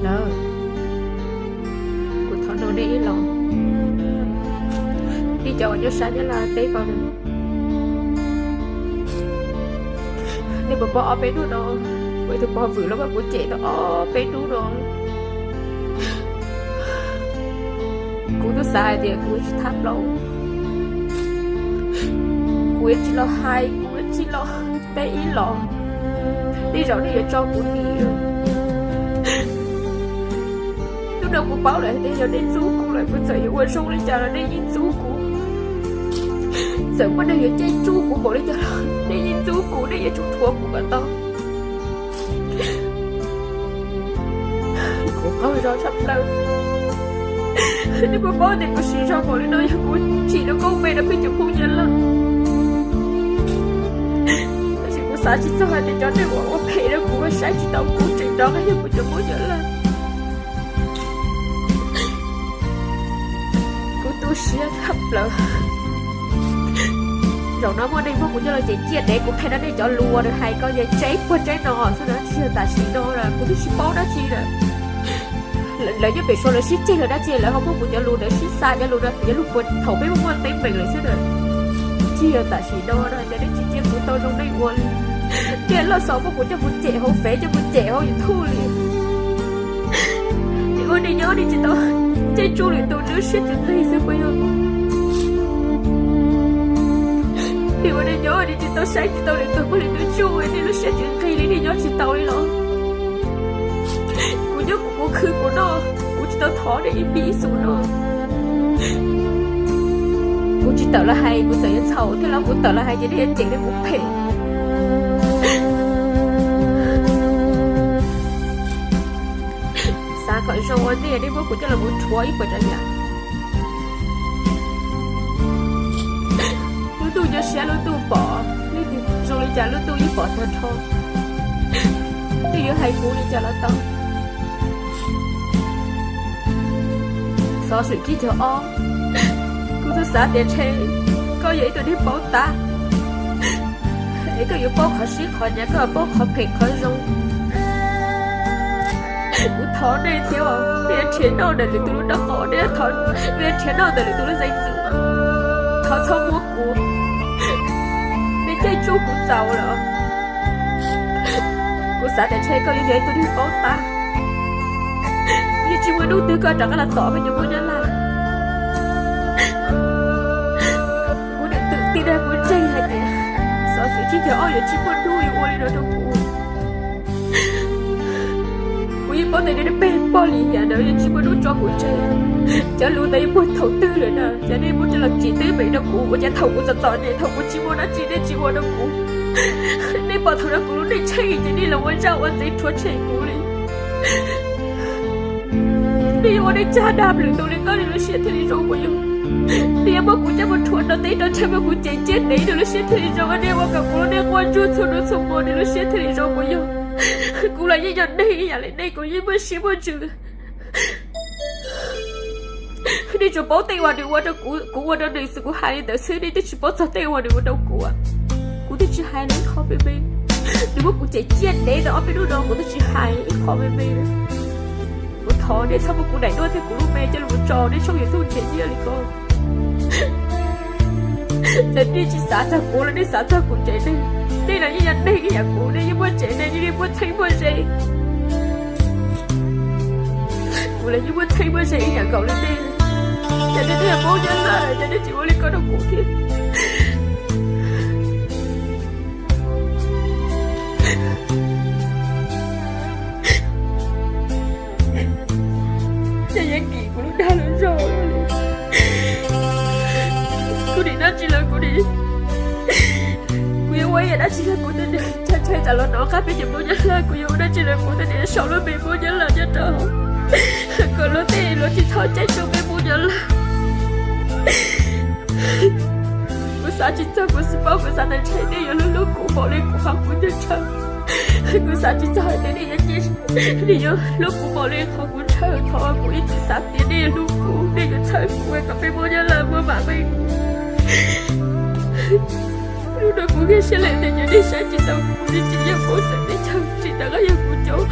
Lawm, kuv thov nug nej ib los, nej cov uas nyob sab Nyab Laj teb ko, nej puas paub ob peb hnub no, kuv tus pog vwm los mas kuv cem tau ob peb hnub no. Kuv twb xav hais tias kuv tsis thab plaub, kuv yuav tsis los hais, kuv yuav tsis los teb ib los, tej zaum nej yuav tso kuv dim. Hnub no kuv paub lawm tias yog nej ntxub kuv lawm, kuv txawm yuav ua zoo li cas los nej yeej ntxub kuv. Txawm muaj neeg yuav caij tsuj kuv npaum li cas los nej yeej ntxub kuv, nej yuav tsum thuam kuv kom tau. Kuv qaug zog tshaj plaws. Nej puas paub tias kuv siv zog npaum li no yog kuv tsim rau koob npe rau peb cov Hmoob Nyab Laj. Tab sis kuv xav tsis txog hais tias cov neeg uas ua phem rau kuv, saib tsis taus kuv tseem rov qab yog kuv cov Hmoob Nyab Laj. Kuv tu siab tshaj plaws. Zaum no muaj neeg muab kuv coj los cem ciaj dev, kuv qhia rau nej cov lus uas nws hais ko yog tseeb puag tseeb no xwb na, tsis yog tam sim no na, kuv twb tsis paub dab tsi na. Lawv nyob pem Suav lawv sib ceg los dab tsi lawv ho muab kuv cov lus ntawd sib xa cov lus no, cov lus puag thaum peb muaj muaj teeb meem lawm xwb na. Tsis yog tam sim no na, cov nej tsis cia kuv tau zoo nej ua li. Tiaj loj xos muab kuv coj mus cem hauv Fev, coj mus cem hauv YouTube li. Nej ua neej nyob nej tsis tau caij tsuj lwm tus, nej lub siab tsis nqig xwb puas yog? Nej ua neej nyob nej tsis tau saib tsis tau lwm tus, muaj lwm tus tsuj nej lub siab tsis nqig li, nej nyob tsis tau li los? Kuv nyob kuv khwv kuv noj, kuv tsis tau thov nej ib pib ib xus no. Kuv tsis tawm los hais kuv txawm yuav txhaum thiab los kuv tawm los hais ces nej yuav cem nej kuv phem. Xav kom zoo ua ntej nej muab kuv coj los mus rhuav ib puas tsav yam. Lub ntuj nyob siab lub ntuj pom, leej twg zoo li cas lub ntuj yeej pom tag nrho. Twb yuav hais kuv li cas los tau. Xov xwm tsib caug ob, kuv txawm xav tias ntshe koj yog ib tug neeg paub tab, es koj yuav paub qhov sib qhov hnyav, koj yuav paub qhov phem qhov zoo. Kuv thov nej thiab, nej nrhiav noj ntawm lwm tus lub nraub qaum, nej thov, nej nrhiav noj ntawm lwm tus lub zeej txwv, thov txhob muab kuv, nej caij tsuj kuv txaus lawm. Kuv xav tias ntshe koj yuav yog ib tug neeg paub tab, yeej tsis muaj hnub twg koj rov qab los tom peb cov Hmoob Nyab Laj. Kuv niam twm tij dag kuv ntseeg hais tias xov xwm tsib caug ob yuav tsis muaj hnub yuav ua li no rau kuv. Kuv yeej paub tias nej peb pog li yam ntawd yeej tsis muaj hnub tso kuv tseg. Cov lus ntawd yeej puag thaum twg lawm na, ces nej muab coj los tsim teeb meem rau kuv, ua cas thaum kuv txom txom nyem, thaum kuv tsis muaj dab tsi nej tsis ua rau kuv. Nej pom thaum no kuv lub neej tsheej ces nej los ua zaj ua ntxeev rhuav tshem kuv li. Nej yuav ua neej tsa dag lwm tus li ko nej lub siab thiaj li zoo puas yog? Nej yuav muab kuv coj mus rhuav rau teb rau chaw, muab kuv cem ciaj dev nej lub siab thiaj li zoo? Nej ua kom kuv lub neej quaj ntsuag txhua hnub txhua hmo nej lub siab thiaj li zoo puas yog? Kuv los yeej yog neeg ib yam li nej, kuv yeej muaj siab muaj ntsws. Nej tsuas paub tej uas nws ua rau kuv, kuv ua rau nws xwb, kuv hais li ntawd xwb, nej twb tsis paub txog tej uas nws ua rau kuv. Kuv twb tsis hais nws ib qho me me. Nws muab kuv cem ciaj dev tau ob peb hnub no kuv twb tsis hais ib qho me me. Kuv thov nej txhob muab kuv daim duab thiab kuv lub npe coj los tso nej tshooj YouTube nrhiav nyiaj li ko. Ces nej tsis xav txog kuv los nej xav txog kuv tsev neeg. Nej los yeej yog neeg ib yam kuv, nej yeej muaj tsev neeg, yeej muaj txheeb muaj ze. Kuv los yeej muaj txheeb muaj ze ib yam nkaus li nej. Ces nej twb yog Hmoob Nyab Laj, ces nej tsis ua li ko rau kuv thiab. Ces yeej kim kuv lub dag lub zog li. Kuv nim dab tsi los kuv nim, kuv yuav ua ib yam dab tsi los kuv tej niam, ntshai tsam los hnov qab peb cov Hmoob Nyab Laj, kuv yuav ua dab tsi los kuv tej niam sau lub npe Hmoob Nyab Laj nyob rau, kom luag tej luag tsis txhob caij tsuj peb Hmoob Nyab Laj. Kuv xav tsis txog, kuv xav paub, kuv xav tias ntshe nej yuav hlub hlub kuv npaum li kuv qhov kuv ntshaw. Kuv xav tsis txog hais tias nej yuav, nej yuav hlub kuv npaum li qhov kuv ntshaw, qhov kuv ib txwm xav tias nej yuav hlub kuv, nej yuav txhawb kuv kom peb Hmoob Nyab Laj muaj vam meej. Hnub no kuv nkag siab lawm tias cov nej saib tsis taus kuv, nej tsis yog Hmoob txawm teb chaws tsis rov qab yog kuv cov.